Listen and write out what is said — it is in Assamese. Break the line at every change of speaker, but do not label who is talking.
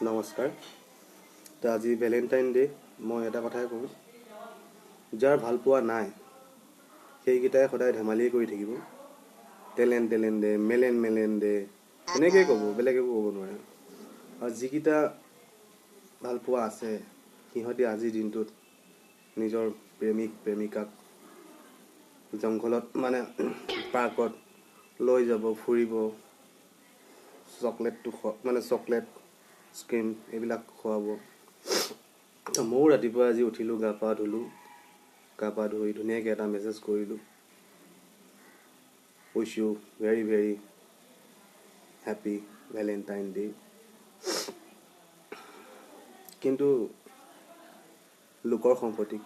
নমস্কাৰ। তো আজি ভেলেণ্টাইন ডে'। মই এটা কথাই কওঁ, যাৰ ভালপোৱা নাই, সেইকেইটাই সদায় ধেমালিয়ে কৰি থাকিব। টেলেন টেলেন দে, মেলেন মেলেন দে, এনেকেই ক'ব, বেলেগ একো ক'ব নোৱাৰে। আৰু যিকেইটা ভালপোৱা আছে, সিহঁতি আজিৰ দিনটোত নিজৰ প্ৰেমিক প্ৰেমিকাক জংঘলত, মানে পাৰ্কত লৈ যাব ফুৰিব, চকলেটটো খোৱা, মানে চকলেট, আইচক্ৰীম এইবিলাক খুৱাব। তো ময়ো ৰাতিপুৱা আজি উঠিলোঁ, গা পা ধুলোঁ, গা পা ধুই ধুনীয়াকৈ এটা মেছেজ কৰিলোঁ, "Wish you very very happy Valentine Day." কিন্তু লোকৰ সম্পত্তিক